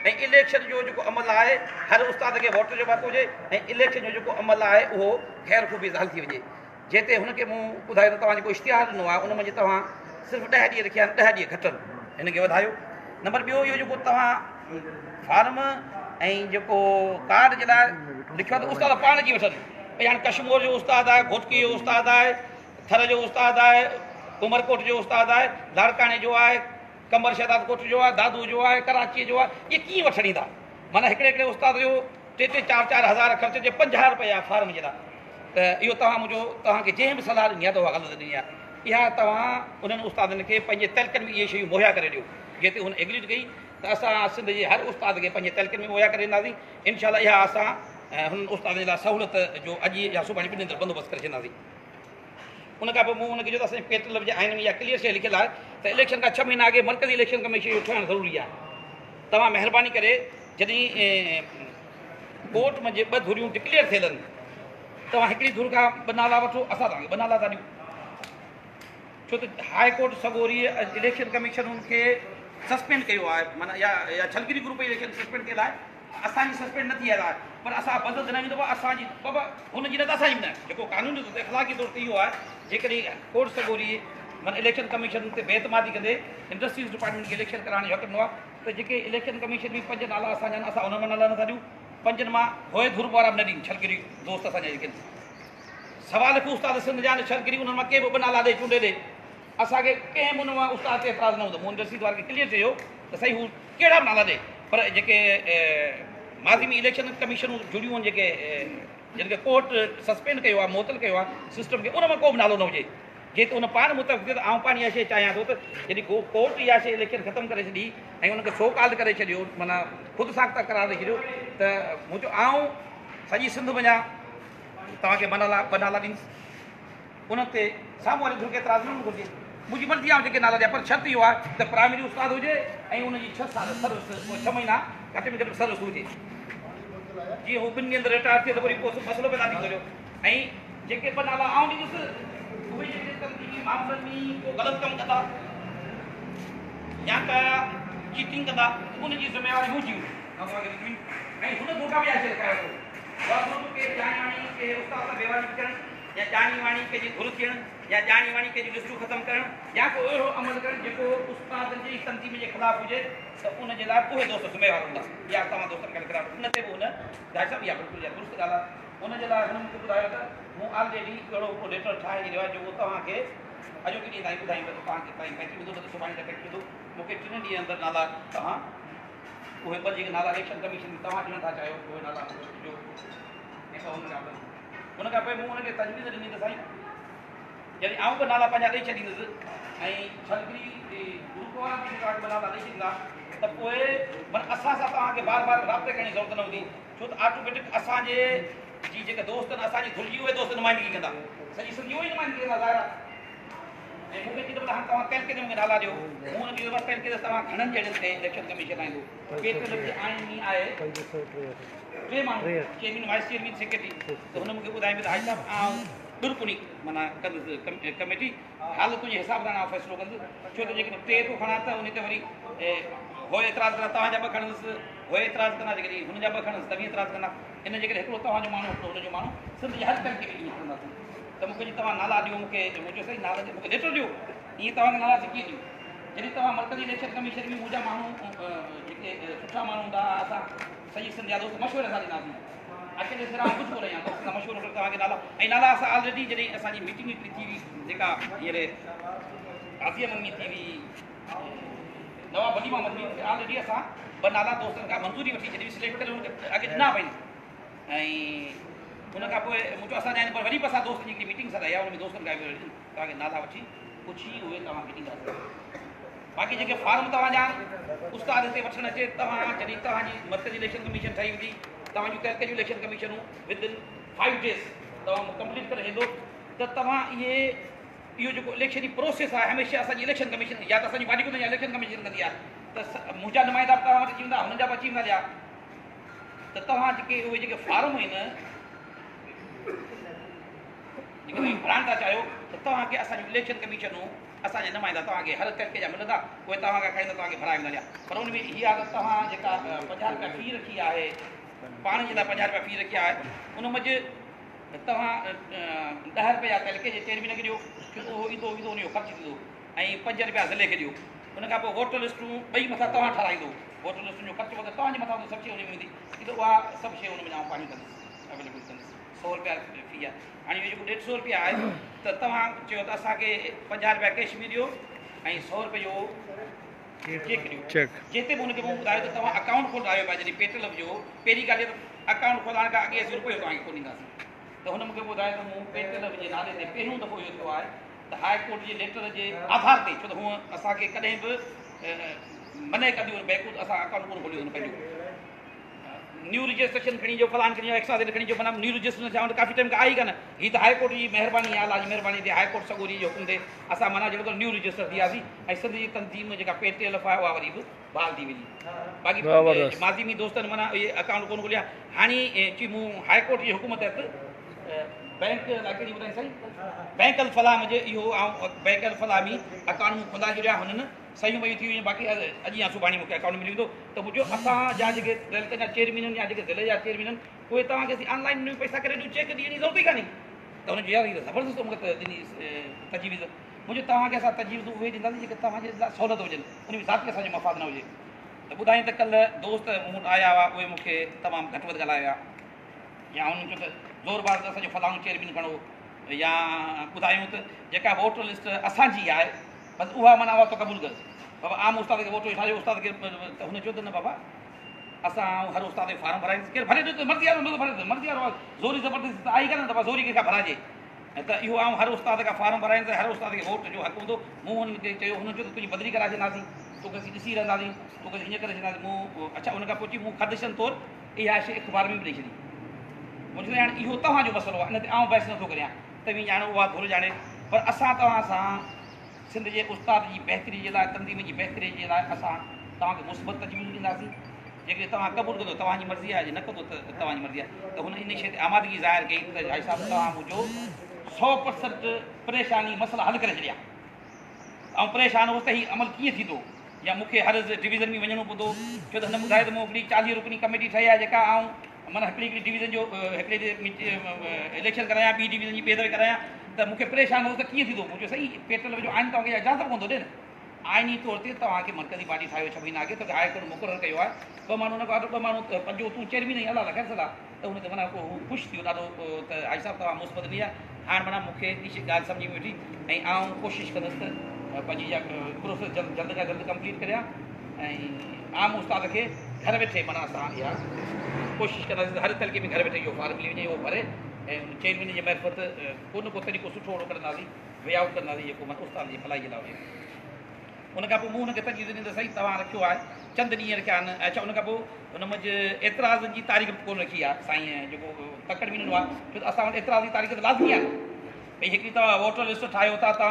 ۽ Election جو جيڪو عمل آهي هر استاد کي ووٽ جو به حق هجي ۽ اليڪشن جو جيڪو عمل آهي اهو خير خوبي سان حل ٿي وڃي. جنهن تي هن کي مون ٻڌايو ته توهان جيڪو اشتهار ڏنو آهي ان منجهه توهان صرف ڏهه ڏينهن رکيا آهن، ڏهه ڏينهن گهٽ آهن، هن کي وڌايو. نمبر ٻيو اهو جيڪو توهان فارم ۽ جيڪو ڪارڊ جي لاء لکيو آهي ته استاد پاڻ اچي وٺن. ڀئي هاڻي ڪشمور جو استاد آهي، گهوٽڪي جو استاد آهي، ٿر جو استاد آهي، عمرڪوٽ جو استاد آهي، لاڙڪاڻي جو آهي، قمبر شهداد ڪوٽ جو آهي، دادو جو آهي، ڪراچيء جو آهي، اهي ڪيئن وٺڻ ايندا؟ معنيٰ هڪڙي هڪڙي استاد جو ٽي ٽي چار چار هزار خرچ جي 50 رپيا فارم جي لاء ته اهو توهان منهنجو توهان کي جنهن به صلاح ڏني آهي ته اها غلط ڏني آهي. اها توهان انهن استادن کي پنهنجي تعلقن ۾ اهي شيون مهيا ڪري ڏيو. جنهن تي هن ايگريڊ ڪئي ته اسان سنڌ جي هر استاد کي پنهنجي تعلقن ۾ مهيا ڪري ڏينداسين. انشاء الله اها اسان هنن استادن جي لاء سهولت جو اڄ يا سڀاڻي ٻن ڏينهن اندر بندوبست ڪري ڇڏينداسين. ان کان پوء مون ان کي چيو ته اسان جي پي ٽلف جي آئين ۾ اها ڪليئر شيء لکيل آهي ته اليڪشن کان ڇهه مهينا اڳي مرڪزي اليڪشن ڪميشن جو ٺهڻ ضروري آهي. توهان مهرباني ڪري جڏهن ڪورٽ منجهه ٻه ڌريون ڊڪليئر ٿيل آهن توهان هڪڙي ڌر کان ٻه نالا وٺو اسان توهان کي ٻه نالا ٿا ڏيون ڇو ته هاء ڪورٽ سڳوري اليڪشن ڪميشن ان کي سسپينڊ ڪيو آهي معنيٰ يا ڇلگري گروپ جي اليڪشن سسپينڊ ٿيل آهي اسان جي سسپينڊ نه ٿي آهي پر اسان بدل نه آهيون ته اسان جي بابا هن جي نه ته اسان جي به نه جيڪو قانوني طور تي اخلاقي طور تي اهو آهي جيڪڏهن ڪورٽ سڳوري معنيٰ اليڪشن ڪميشن تي بي اعتمادي ڪندي انڊسٽريز ڊپارٽمينٽ کي اليڪشن ڪرائڻ جو حق ڏنو آهي ته جيڪي اليڪشن ڪميشن ۾ پنج نالا اسان جا آهن اسان انهن مان نالا نٿا ڏيون پنجن مان هوء ڌر وارا به نه ڏين ڇلگري دوست اسان جا جيڪي سوا لک استاد سنڌ جا آهن ڇلگري انهن مان ڪي به ٻه نالا ڏي چونڊي ڏي اسان کي ڪنهن به ان مان استاد تي اعتراض نه هوندو مون انڊسٽريز وارن کي ڪليئر چيو ته سائين هو ڪهڙا به نالا ڏي پر جيڪي ماضي ۾ اليڪشن ڪميشنون جڙيون آهن جيڪي جن کي ڪورٽ سسپينڊ ڪيو آهي معطل ڪيو آهي سسٽم کي ان مان ڪو به نالو نه هجي جي ته ان پاڻ متفق ٿيو ته آئون پاڻ اها شيء چاهيان ٿو ته جڏهن ڪورٽ اها شيء اليڪشن ختم ڪري ڇڏي ۽ ان کي سو ڪالڊ ڪري ڇڏيو معنيٰ خود ساخته قرار ڏئي ڇڏيو ته مون چيو آئون سڄي سنڌ وڃان توهان کي ٻه نالا ڏيندس ان تي سامهون واري ڌر کي اعتراض نه هئڻ گهرجي. منهنجي مرضي آئون جيڪي نالا ڏيان پر شرط اهو آهي ته پرائمري استاد هجي ۽ ان جي ڇهه سال سروس ڇهه مهينا گهٽ ۾ گهٽ سروس هجي. جيئن هو ٻن ڏينهن اندر رٽائر ٿئي ته وري پوء مسئلو پيدا ٿيندو جو ۽ جيڪي ٻه نالا آئون ڏيندس اهي جيڪڏهن تنظيمي معاملن ۾ ڪو غلط ڪم ڪندا يا ڪا چيٽنگ ڪندا ته ان جي ذميواري منهنجي هوندي. آئون توهان کي ڏني ۽ هن ڌر کان به اها شيء لکايو اٿو. اها ڌر به ڪي ڄاڻي واڻي ڪي استاد سان بيواني ڪرڻ يا ڄاڻي واڻي ڪنهن جي ڌر ٿيڻ يا ڄاڻي واڻي ڪنهن جون لسٽون ختم ڪرڻ يا ڪو اهڙو عمل ڪرڻ جيڪو استادن جي تنظيم جي خلاف هجي ته ان جي لاء اهي دوست ذميوار هوندا. اها توهان دوستن کان لکرايو ان تي به هن ظاهر صاحب اها بلڪل اها درست ڳالهه آهي. ان جي لاء هن مون کي ٻڌايو ته مون آلريڊي اهڙو هڪڙو ليٽر ٺاهي ڇڏيو آهي جيڪو توهان کي اڄوڪي ڏينهن تائين ٻڌائيندو ته توهان کي تائين پهچي ويندو نه ته سڀاڻي تائين پهچي ويندو. مون کي ٽن ڏينهن اندر نالا توهان اهي ٻه جيڪي نالا اليڪشن ڪميشن ۾ توهان ڏيڻ ٿا چاهيو اهي نالا مون کي ڏجو ۽ ٻه هن جا به. ان کان پوء مون ان کي تجويز ڏني ته سائين يعني آئون به نالا پنهنجا ڏئي ڇڏيندس ۽ ڇلگري گروپ وارا به توهان کي ٻه نالا ڏئي ڇڏيندا ته پوء من اسان سان توهان کي بار بار رابطي ڪرڻ جي ضرورت نه هوندي ڇو ته آٽوميٽڪ اسان جي جي جيڪي دوست آهن اسان جي ڌر جي اهي دوست نمائندگي ڪندا سڄي سنڌ جي اهي نمائندگي ڪندا ظاهر آهي ۽ مون کي چئي ته ڀلا هاڻ توهان ڪنهن ڪنهن مون کي نالا ڏيو مون ان کي چيو ته ڪنهن ڪنهن توهان گهڻن جهڙن تي اليڪشن ڪميشن آئيندو پي ٽي ايل جي آئين ۾ آهي ٽي ماڻهو چيئرمين وائيس چيئرمين سيڪريٽري ته هن مون کي ٻڌايو ته حاجي صاحب آئون ڏرڪڻي معنيٰ ڪندس ڪميٽي حالتن جي حساب سان آئون فيصلو ڪندس ڇو ته جيڪڏهن ٽي ٿو کڻان ته ان تي وري هو اعتراض ڪندا توهان جا ٻه کڻندس هو اعتراض ڪندا جيڪڏهن هن جا ٻه کڻندس توهين اعتراض ڪندا ان جي ڪري هڪڙو توهان جو ماڻهو هڪڙو هن جو ماڻهو سنڌ جي هر تعلقي ۾ ائين کڻنداسين ته مون کي جي توهان نالا ڏيو مون کي مون چيو سائين نالا مون کي ليٽر ڏيو ائين توهان کي نالا اسين ڪيئن ڏيون جڏهن توهان مرڪزي اليڪشن ڪميشن ۾ منهنجا ماڻهو جيڪي سٺا ماڻهو هوندا اسان سڄي سنڌ جا دوست مشوري سان ڏينداسين اڪيلي سر آئون ڪجهه ڪونه آهيان دوستن سان مشورو ڪري توهان کي نالا ۽ نالا اسان آلريڊي جڏهن اسان جي ميٽنگ هڪڙي ٿي هئي جيڪا هينئر قاضي احمد ۾ ٿي هئي نواب ولي محمد ۾ آلريڊي اسان ٻه نالا دوستن کان منظوري وٺي ڇڏي سليڪٽ ڪري ان کي اڳي ڏنا پئي ۽ ان کان پوء مون چيو اسان جا آهن پر وري به اسان دوستن جي هڪڙي ميٽنگ سڏائي آهي ان ۾ دوستن کان توهان کي نالا وٺي پڇي اهي توهان کي ڏينداسين باقي جيڪي فارم توهان جا استاد هتي وٺڻ اچي توهان جڏهن توهان جي مرڪزي اليڪشن ڪميشن ٺهي ويندي توهان جون تعلقي جون اليڪشن ڪميشنون ود ان 5 ڊيز توهان ڪمپليٽ ڪري ڇڏيندو ته توهان اهي اهو جيڪو اليڪشن جي پروسيس آهي هميشه اسان جي اليڪشن ڪميشن يا ته اسان جي باڊي ڪندي يا اليڪشن ڪميشن ڪندي آهي ته منهنجا نمائندا به توهان وٽ اچي ويندا هنن جا به اچي ويندا ليا ته توهان جيڪي اهي جيڪي فارم آهن جيڪي توهين ڀرائڻ ٿا چاهيو ته توهان کي اسان جون اليڪشن ڪميشنون اسان جا نمائندا توهان کي هر طريقي جا ملندا، اهي توهان کان کڻي ته توهان کي ڀرائي ويندا هليا. پر ان ۾ هي آهي ته توهان جيڪا 50 رپيا في رکي آهي، پاڻي جي لاء 50 رپيا في رکي آهي، ان منجهه توهان 10 رپيا تعلقي جي چيئرمين کي ڏيو، ڇو ته اهو ايندو ويندو ان جو خرچ ٿيندو ۽ 5 رپيا ضلعي کي ڏيو. ان کان پوء ووٽر لسٽون ٻئي مٿان توهان ٺهرائيندو، ووٽر لسٽن جو خرچ وغيره توهان جي مٿان هوندو، سڀ شيء ان ۾ ايندي ته اها سڀ شيء ان ۾ آئون پاڻهي ڪندس، اويليبل ڪندس. سو رپيا في آهي. هاڻي اهو جيڪو ڏيڍ سو رپيا آهي ته توهان چيو ته اسان کي 50 رپيا ڪيش ۾ ڏيو ۽ 100 رپئي جو چيڪ ڏيو. جنهن تي به هن کي مون ٻڌايو ته توهان اڪائونٽ کولرايو پيا جڏهن پيٽرل جو پهرين ڳالهه ته اڪائونٽ کولائڻ کان اڳي اسين رپيو توهان کي ڪونه ڏينداسين ته هن مون کي ٻڌايو ته مون پيٽرل جي نالي تي پهريون دفعو اهو ٿيو آهي ته هاء ڪورٽ جي ليٽر جي آڌار تي ڇو ته هونء اسان کي ڪڏهن به منع ڪنديون آهن بينڪون ته اسان اڪائونٽ ڪونه کوليو اٿن پنهنجو نيو رجسٽريشن کڻي جو فلان کڻي جو ايڪس واء زيڊ کڻي جو معنيٰ نيو رجسٽريشن اسان وٽ ڪافي ٽائيم کان آئي ڪانه هي ته هاء ڪورٽ جي مهرباني آهي الله جي مهرباني تي هاء ڪورٽ سڳوري جي حڪم تي اسان معنيٰ جهڙو نيو رجسٽر ٿي وياسين ۽ سنڌ جي تنظيم جيڪا پي ٽي ايل ايف آهي اها وري به بحال ٿي ويندي باقي ماضي ۾ دوستن معنيٰ اهي اڪائونٽ ڪونه کوليا هاڻي چي مون هاء ڪورٽ جي حڪم تحت بئنڪ لاء ڪهڙي ٻڌائين سائين بئنڪ الفلاح منهنجي اهو آئون بئنڪ الفلاح ۾ اڪائونٽ مون کولائي ڇڏيا هنن صحيحون ويون ٿي ويون باقي اڄ يا سڀاڻي مون کي اڪائونٽ ملي ويندو ته مون چيو اسان جا جيڪي تعلقن جا چيئرمين آهن يا جيڪي ضلعي جا چيئرمين آهن اهي توهان کي اسين آن لائين ۾ پئسا ڪري ڏيون چيڪ ڏيڻ جي ضرورت ئي ڪانهي ته هن چيو يار هي ته زبردست مون کي ڏني تجويز مون چيو توهان کي اسان تجويزون اهي ڏينداسين جيڪي توهان جي لاء سهولت هجن ان ۾ ذاتي اسان جو مفاد نه هجي ته ٻڌائين ته ڪلهه دوست مون وٽ آيا هئا اهي مون کي تمام گهٽ وڌ ڳالهايا ويا يا هنن چيو ته زور بار اسان جو فلاڻو چيئرمين کڻو يا ٻڌايون ته جيڪا ووٽر لسٽ اسان جي آهي بس اها معنيٰ اها تو قبول ڪر بابا عام استاد کي ووٽ ويٺا جو استاد کي ته هن چيو ته نه بابا اسان هر استاد کي فارم ڀرائيندس ڪير ڀري ڏيو ته مرضي وارو نه ڀري ته مرضي وارو زوري زبردستي ته آئي ڪانه ته زوري ڪنهن کان ڀرائجي ته اهو آئون هر استاد کان فارم ڀرائيندس هر استاد کي ووٽ جو حق هوندو مون هنن کي چيو هنن چيو ته تنهنجي بدلي ڪرائي ڇڏنداسين توکي اسين ڏسي رهنداسين توکي هيئن ڪري ڇڏنداسين مون اڇا ان کان پوء چي مون خدشن طور اها شيء اخبار ۾ به ڏئي ڇڏي مون چيو هاڻي اهو توهان جو مسئلو آهي ان تي آئون بحث نٿو ڪريان توهين ڄاڻو اها ڌر ڄاڻي پر اسان توهان سان سنڌ جي استاد جي بهتري جي لاء تنظيم جي بهتري جي لاء اسان توهان کي مثبت تجويزون ڏينداسين جيڪڏهن توهان قبول ڪندو توهان جي مرضي آهي جي نه ڪندو ته توهان جي مرضي آهي ته هن ان شيء تي آمادگي ظاهر ڪئي ته حاجي صاحب توهان منهنجو 100% پريشاني مسئلا حل ڪري ڇڏيا آئون پريشان هوس ته هي عمل ڪيئن ٿيندو يا مون کي هر ڊويزن ۾ وڃڻو پوندو ڇو ته هن ٻڌايو ته مون هڪڙي 40 رڪني ڪميٽي ٺاهي آهي جيڪا آئون معنيٰ هڪڙي هڪڙي ڊويزن جو هڪڙي اليڪشن ڪرايان ٻي ڊويزن جي ٻئي دفعي ڪرايان ته مون کي پريشان هوس ته ڪيئن ٿيندو مون چيو سائين پيٽرول جو آئين توهان کي اجازت به ڪونه ٿو ڏي نه آئيني طور تي توهان کي مرڪزي باڊي ٺاهيو ڇهه مهينا اڳي توکي هاء ڪورٽ مقرر ڪيو آهي ٻه ماڻهو ان کان اٺ ٻه ماڻهو پنجون تون چيئرمين آهين الله الله خير صلاح ته هن تي معنيٰ هو خوش ٿي ويو ڏاڍو ته حاجي صاحب توهان مثبت ڏني آهي هاڻ معنيٰ مون کي هي ڳالهه سمجهه ۾ ويٺي ۽ آئون ڪوشش ڪندس ته پنهنجي اها پروسيس جلد جلد کان جلد ڪمپليٽ ڪريان ۽ عام استاد کي گهر ويٺي معنيٰ اسان اها ڪوشش ڪنداسين ته هر تعلقي ۾ گهر ويٺي اهو فارم ملي وڃي اهو ڀري ۽ چيئرمين جي معرفت ڪو نه ڪو طريقو سٺو اهڙو ڪڍنداسين وي آئوٽ ڪنداسين جيڪو معنيٰ استاد جي ڀلائي جي لاء هجي ان کان پوء مون هن کي تجويز ڏني ته سائين توهان رکيو آهي چند ڏينهن رکيا آهن اڇا ان کان پوء هن منجهه اعتراضن جي تاريخ به ڪونه رکي آهي سائين جيڪو تڪڙ ۾ ڏنو آهي ڇو ته اسان وٽ اعتراض جي تاريخ ته لازمي آهي ڀئي هڪڙي توهان ووٽر لسٽ ٺاهيو ٿا توهان.